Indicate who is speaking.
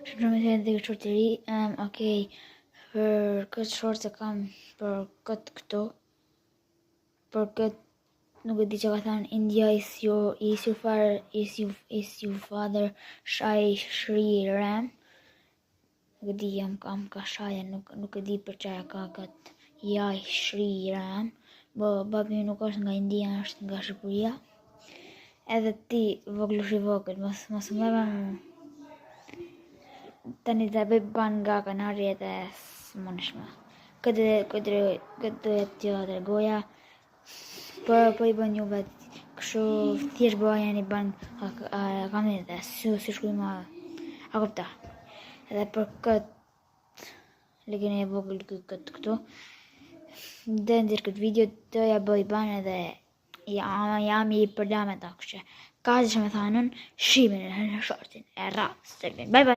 Speaker 1: Shpresoj të jetë dhe short i ri. Um, Okej, për këtë short e kam për këtë këtu. Për këtë nuk e di që ka thënë India is your is your father is you is your father Shai Shri Ram. Nuk e di jam kam ka shaja nuk nuk e di për çfarë ka këtë Jai Shri Ram. Bo babi nuk është nga India, është nga Shqipëria. Edhe ti vogëlush i vogël, mos mos më vë tani të bëj ban nga kanali edhe s'mundesh më. Këtë këtë këtë doja t'ju tregoja. Po po i bën juve kështu thjesht bëjeni ban kanalin dhe si si shkruaj më a kupta. Edhe për këtë legën e vogël këtë këtu. Dhe ndër këtë video doja bëj ban edhe jam jam i përla me ta kështu. Ka që me thanën, shihemi në shortin e radhës. Bye bye.